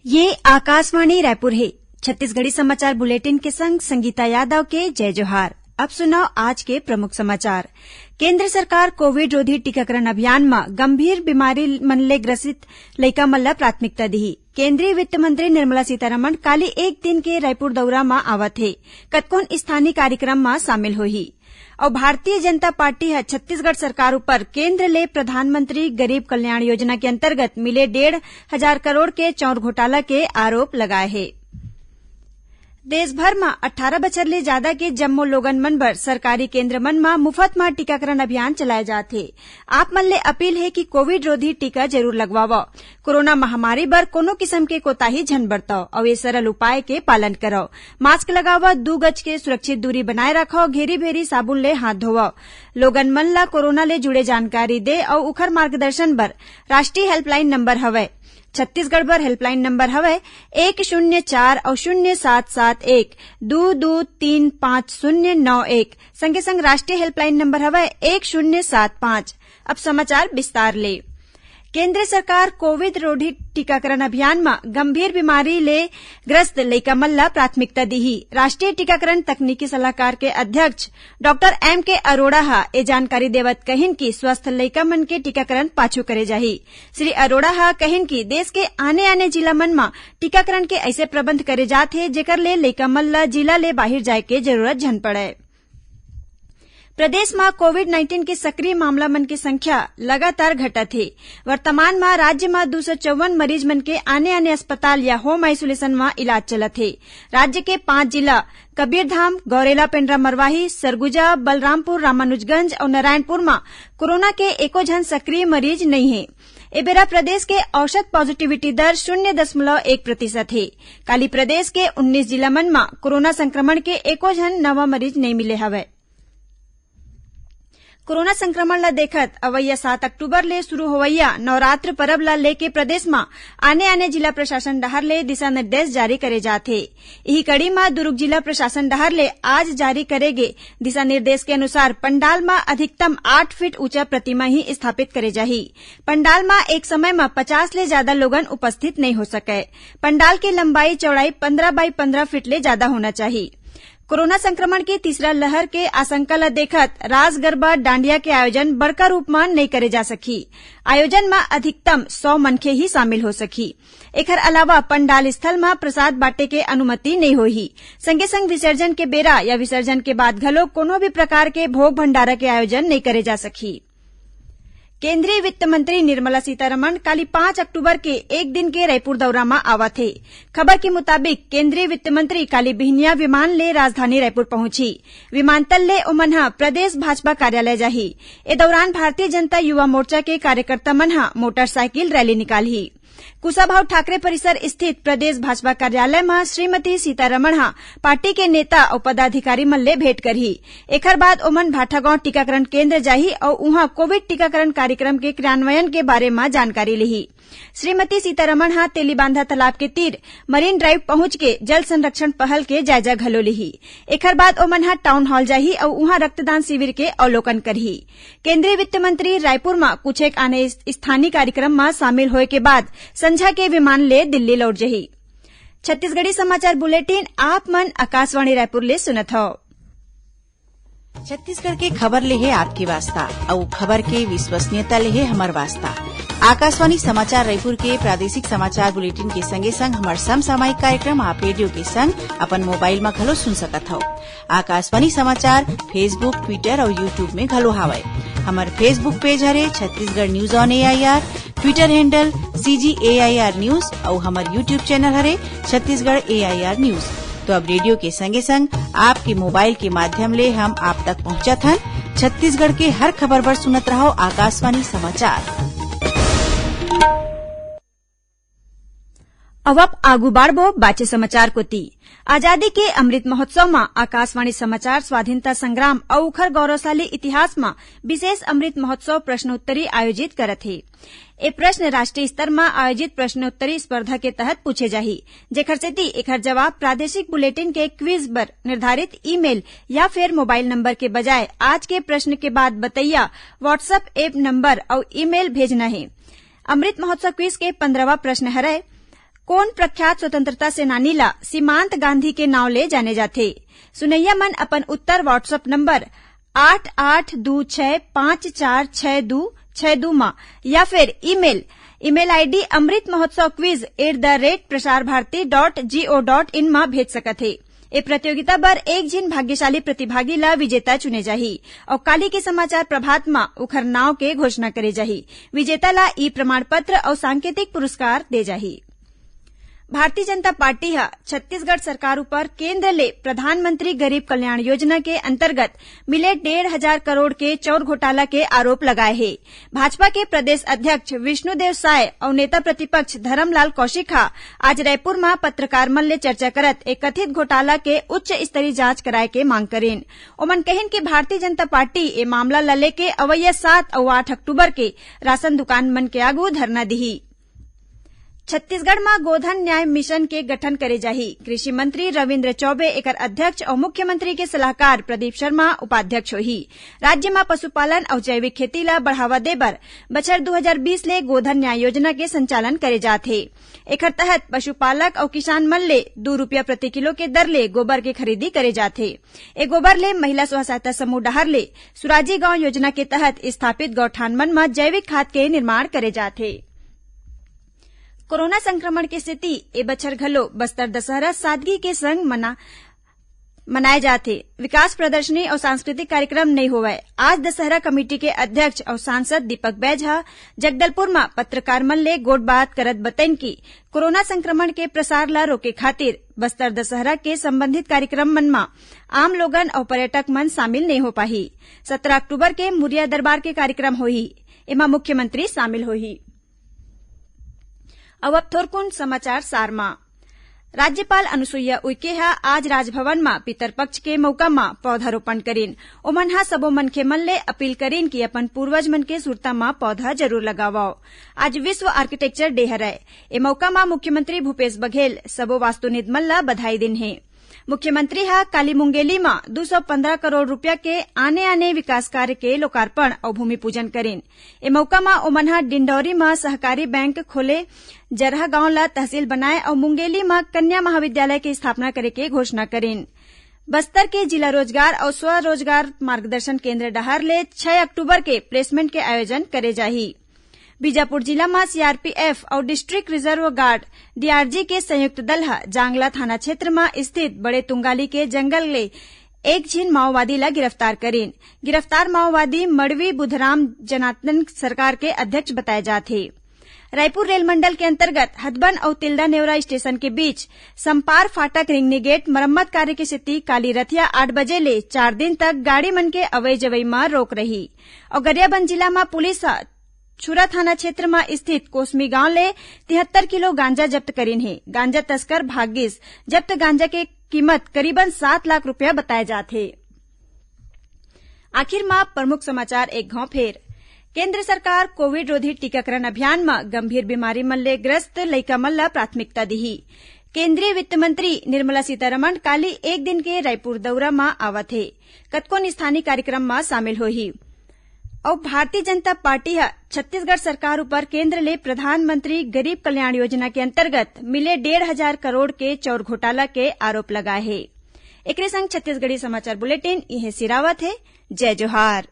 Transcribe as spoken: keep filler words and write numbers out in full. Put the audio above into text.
ये आकाशवाणी रायपुर हे। छत्तीसगढ़ी समाचार बुलेटिन के संग संगीता यादव के जय जोहार। अब सुनव आज के प्रमुख समाचार। केंद्र सरकार कोविड रोधी टीकाकरण अभियान म गंभीर बीमारी मन ले ग्रसित लइका मन ल प्राथमिकता दिही। केंद्रीय वित्त मंत्री निर्मला सीतारमण काली एक दिन के रायपुर दौरा म आवत हे। कतकोन स्थानीय कार्यक्रम म शामिल होही। अउ भारतीय जनता पार्टी ह छत्तीसगढ़ सरकार ऊपर केंद्र ले प्रधानमंत्री गरीब कल्याण योजना के अंतर्गत मिले डेढ़ हजार करोड़ के चौर घोटाला के आरोप लगाए हे। देश भर म अट्ठारह बछर ले जादा के जम्मो लोगन मन बर सरकारी केंद्र मन म मुफत म टीकाकरण अभियान चलाए जात हे। आप मन ले अपील हे कि कोविड रोधी टीका जरूर लगवावव। कोरोना महामारी बर कोनो किसम के कोताही झन बरतव अउ ये सरल उपाय के पालन करव। मास्क लगावव, दू गज के सुरक्षित दूरी बनाए राखव, घेरी भेरी साबुन ले हाथ धोवव। लोगन मन ल कोरोना ले जुड़े जानकारी दे अउ उखर मार्गदर्शन बर राष्ट्रीय हेल्पलाइन नंबर हवय। छत्तीसगढ़ बर हेल्पलाइन नंबर हवय एक शून्य चार अउ शून्य सात सात एक दू दू तीन पाँच शून्य नौ एक। संगे संग राष्ट्रीय हेल्पलाइन नंबर हवय एक शून्य सात पाँच। अब समाचार विस्तार ले। केंद्र सरकार कोविड रोधी टीकाकरण अभियान म गंभीर बीमारी ले ग्रस्त लइका मन ल प्राथमिकता दिही। राष्ट्रीय टीकाकरण तकनीकी सलाहकार के अध्यक्ष डॉक्टर एम के अरोड़ा ह ए जानकारी देवत कहिन कि स्वस्थ लइका मन के टीकाकरण पाछू करे जाही। श्री अरोड़ा ह कहिन कि देश के आने-आने जिला मन म टीकाकरण के अइसे प्रबंध करे जात हे, जेकर ले लइका मन ल जिला ले बाहिर जाए के जरूरत झन पड़य। प्रदेश म कोविड उन्नीस के सक्रिय मामला मन के संख्या लगातार घटत हे। वर्तमान म राज्य म दू सौ चौवन मरीज मन के आने-आने अस्पताल या होम आइसोलेशन म इलाज चलत हे। राज्य के पांच जिला कबीरधाम, गौरेला पेंड्रा मरवाही, सरगुजा, बलरामपुर, रामानुजगंज अउ नारायणपुर म कोरोना के एको झन सक्रिय मरीज नइ हे। ए बेरा प्रदेश के औसत पॉजिटिविटी दर शून्य दशमलव एक प्रतिशत हे। काली प्रदेश के उन्नीस जिला मन म कोरोना संक्रमण के एको झन नवा मरीज नइ मिले हवय। कोरोना संक्रमण ल देखत अवइया सात अक्टूबर ले शुरू होवइया नवरात्र परब ल लेके प्रदेश म आने-आने जिला प्रशासन डहार ले दिशा निर्देश जारी करे जात हे। इही कड़ी म दुर्ग जिला प्रशासन डहार ले आज जारी करे गे दिशा निर्देश के अनुसार पंडाल म अधिकतम आठ फीट ऊंचा प्रतिमा ही स्थापित करे जाही। पंडाल म एक समय म पचास ले जादा लोगन उपस्थित नइ हो सकय। पंडाल के लंबाई चौड़ाई पंद्रह बाई पंद्रह फीट ले जादा होना चाही। कोरोना संक्रमण के तीसरा लहर के आशंका ल देखत रास गरबा डांडिया के आयोजन बड़का रूप म नइ करे जा सकही। आयोजन म अधिकतम सौ मनखे ही शामिल हो सकही। एखर अलावा पंडाल स्थल म प्रसाद बांटे के अनुमति नइ होही। संगे संग विसर्जन के बेरा या विसर्जन के बाद घलो कोनो भी प्रकार के भोग भंडारा के आयोजन नइ करे जा सकही। केंद्रीय वित्त मंत्री निर्मला सीतारमण काली पाँच अक्टूबर के एक दिन के रायपुर दौरा म आवत हे। खबर के मुताबिक केंद्रीय वित्त मंत्री काली बिहनिया विमान ले राजधानी रायपुर पहुंची। विमानतल ले ओमन ह प्रदेश भाजपा कार्यालय जाही। ए दौरान भारतीय जनता युवा मोर्चा के कार्यकर्ता मन ह मोटरसाइकिल रैली निकालही। कुशाभाऊ ठाकरे परिसर स्थित प्रदेश भाजपा कार्यालय म श्रीमती सीतारमण ह पार्टी के नेता अउ पदाधिकारी मन ले भेंट करही। एखर बाद ओमन भाठागांव टीकाकरण केंद्र जाही अउ उहां कोविड टीकाकरण कार्यक्रम के क्रियान्वयन के बारे म जानकारी लिही। श्रीमती सीतारमण ह तेलीबांधा तालाब के तीर मरीन ड्राइव पहुंच के जल संरक्षण पहल के जायजा घलो लिही। एखर बाद ओमन ह टाउन हॉल जाही अउ उहां रक्तदान शिविर के अवलोकन करही। केंद्रीय वित्त मंत्री रायपुर म कुछ एक आने स्थानीय कार्यक्रम म शामिल होए के बाद संझा के विमान ले दिल्ली लौट जही। छत्तीसगढ़ी समाचार बुलेटिन आप मन आकाशवाणी रायपुर ले सुनत हव। छत्तीसगढ़ के खबर ले हे आपके वास्ता, अउ खबर के विश्वसनीयता ले हे हमर वास्ता। आकाशवाणी समाचार रायपुर के प्रादेशिक समाचार बुलेटिन के संगे संग हमर समसामयिक कार्यक्रम आप रेडियो के संग अपन मोबाइल म घलो सुन सकत हव। आकाशवाणी समाचार Facebook, Twitter अउ YouTube में घलो हावय। हमर Facebook पेज हरे Chhattisgarh news on AIR, Twitter handle CG AIR news अउ हमर YouTube चैनल हरे छत्तीसगढ़ एआईआर न्यूज। तो अब रेडियो के संगे संग आपके मोबाइल के माध्यम ले हम आप तक पहुंचत हन। छत्तीसगढ़ के हर खबर बर सुनत रहव आकाशवाणी समाचार। अब आप आगू बाढ़बो बाचे समाचार कोती। आजादी के अमृत महोत्सव म आकाशवाणी समाचार स्वाधीनता संग्राम अउ उखर गौरवशाली इतिहास म विशेष अमृत महोत्सव प्रश्नोत्तरी आयोजित करत हे। ए प्रश्न राष्ट्रीय स्तर म आयोजित प्रश्नोत्तरी स्पर्धा के तहत पूछे जाही, जेखर सेती एखर जवाब प्रादेशिक बुलेटिन के क्विज बर निर्धारित ईमेल या फेर मोबाइल नंबर के बजाय आज के प्रश्न के बाद बतैया WhatsApp ऐप नंबर अउ ईमेल भेजना हे। अमृत महोत्सव क्विज के पंद्रहवाँ प्रश्न हरय, कोन प्रख्यात स्वतंत्रता सेनानी ला सीमांत गांधी के नांव ले जाने जाथे? सुनइया मन अपन उत्तर WhatsApp नंबर आठ आठ दू छह पाँच चार छह दू छह दू म या फिर email, email ID amrit mahotsav quiz at the rate prasar bharati dot go dot in म भेज सकत हे। ए प्रतियोगिता बर एक झिन भाग्यशाली प्रतिभागी ला विजेता चुने जाही अउ काली के समाचार प्रभात म उखर नांव के घोषणा करे जाही। विजेता ला ई प्रमाण पत्र अउ सांकेतिक पुरस्कार दे जाही। भारतीय जनता पार्टी ह छत्तीसगढ़ सरकार ऊपर केंद्र ले प्रधानमंत्री गरीब कल्याण योजना के अंतर्गत मिले डेढ़ हजार करोड़ के चौर घोटाला के आरोप लगाए हे। भाजपा के प्रदेश अध्यक्ष विष्णुदेव साय अउ नेता प्रतिपक्ष धरमलाल कौशिक ह आज रायपुर म पत्रकार मन ले चर्चा करत ए कथित घोटाला के उच्च स्तरीय जांच कराए के मांग करिन। ओमन कहिन कि भारतीय जनता पार्टी ए मामला ल लेके अवइया सात अउ आठ अक्टूबर के राशन दुकान मन के आगू धरना दिही। छत्तीसगढ़ म गोधन न्याय मिशन के गठन करे जाही। कृषि मंत्री रविंद्र चौबे एकर अध्यक्ष अउ मुख्यमंत्री के सलाहकार प्रदीप शर्मा उपाध्यक्ष होही। राज्य म पशुपालन अउ जैविक खेती ला बढ़ावा दे बर बछर दू हजार बीस ले गोधन न्याय योजना के संचालन करे जात हे। एखर तहत पशुपालक अउ किसान मन ले दू रुपया प्रति किलो के दर ले गोबर के खरीदी करे जात हे। ए गोबर ले महिला स्व सहायता समूह डहार ले सुराजी गांव योजना के तहत स्थापित गौठान मन म जैविक खाद के निर्माण करे जात हे। कोरोना संक्रमण के सेती ए बछर घलो बस्तर दशहरा सादगी के संग मना मनाए जात हे। विकास प्रदर्शनी अउ सांस्कृतिक कार्यक्रम नइ होवय। आज दशहरा कमेटी के अध्यक्ष अउ सांसद दीपक बैज ह जगदलपुर म पत्रकार मन ले गोठबात करत बतइन कि कोरोना संक्रमण के प्रसार ल रोके खातिर बस्तर दशहरा के संबंधित कार्यक्रम मन म आम लोगन अउ पर्यटक मन शामिल नइ हो पाही। सत्रह अक्टूबर के मुरिया दरबार के कार्यक्रम होही, एमा मुख्यमंत्री शामिल होही। अब, अब थोरकुन समाचार सार म। राज्यपाल अनुसुईया उइके ह आज राजभवन म पितरपक्ष के मउका म पौधारोपण करिन। ओमन ह सबो मनखे मन ले अपील करिन कि अपन पूर्वज मन के सुरता म पौधा जरूर लगावव। आज विश्व आर्किटेक्चर डे हरय। ए मउका म मुख्यमंत्री भूपेश बघेल सबो वास्तुनिध मन ल बधाई दिन हे। मुख्यमंत्री ह काली मुंगेली म दू सौ पंद्रह करोड़ रुपया के आने-आने विकास कार्य के लोकार्पण अउ भूमि पूजन करिन। ए मउका म ओमन ह डिंडौरी म सहकारी बैंक खोले, जरहा गांव ल तहसील बनाए अउ मुंगेली म कन्या महाविद्यालय के स्थापना करे के घोषणा करिन। बस्तर के जिला रोजगार अउ स्वरोजगार मार्गदर्शन केंद्र डहार ले छह अक्टूबर के प्लेसमेंट के आयोजन करे जाही। बीजापुर जिला म सीआरपीएफ अउ डिस्ट्रिक्ट रिजर्व गार्ड, डीआरजी, के संयुक्त दल ह जांगला थाना क्षेत्र म स्थित बड़े तुंगाली के जंगल ले एक झिन माओवादी ल गिरफ्तार करिन। गिरफ्तार माओवादी मड़वी बुधराम जनार्दन सरकार के अध्यक्ष बताए जात हे। रायपुर रेल मंडल के अंतर्गत हथबन अउ तिल्दा नेवरा स्टेशन के बीच संपार फाटक रिंगनी गेट मरम्मत कार्य के सेती काली रथिया आठ बजे ले चार दिन तक गाड़ी मन के अवई जवई म रोक रही। अउ गरियाबंद जिला म पुलिस ह छुरा थाना क्षेत्र म स्थित कोसमी गांव ले तिहत्तर किलो गांजा जब्त करिन हे। गांजा तस्कर भाग गिस। जब्त गांजा के कीमत करीबन सात लाख रुपया बताए जात हे। आखिर म प्रमुख समाचार एक घांव फेर। केंद्र सरकार कोविड रोधी टीकाकरण अभियान म गंभीर बीमारी मन ले ग्रस्त लइका मन ल प्राथमिकता दिही। केंद्रीय वित्त मंत्री निर्मला सीतारमण काली एक दिन के रायपुर दौरा म आवत हे। कतकोन स्थानीय कार्यक्रम म शामिल होही। अउ भारतीय जनता पार्टी ह छत्तीसगढ़ सरकार ऊपर केंद्र ले प्रधानमंत्री गरीब कल्याण योजना के अंतर्गत मिले डेढ़ हजार करोड़ के चौर घोटाला के आरोप लगाए हे। एकरे संग छत्तीसगढ़ी समाचार बुलेटिन इहें सिरावत हे। जय जोहार।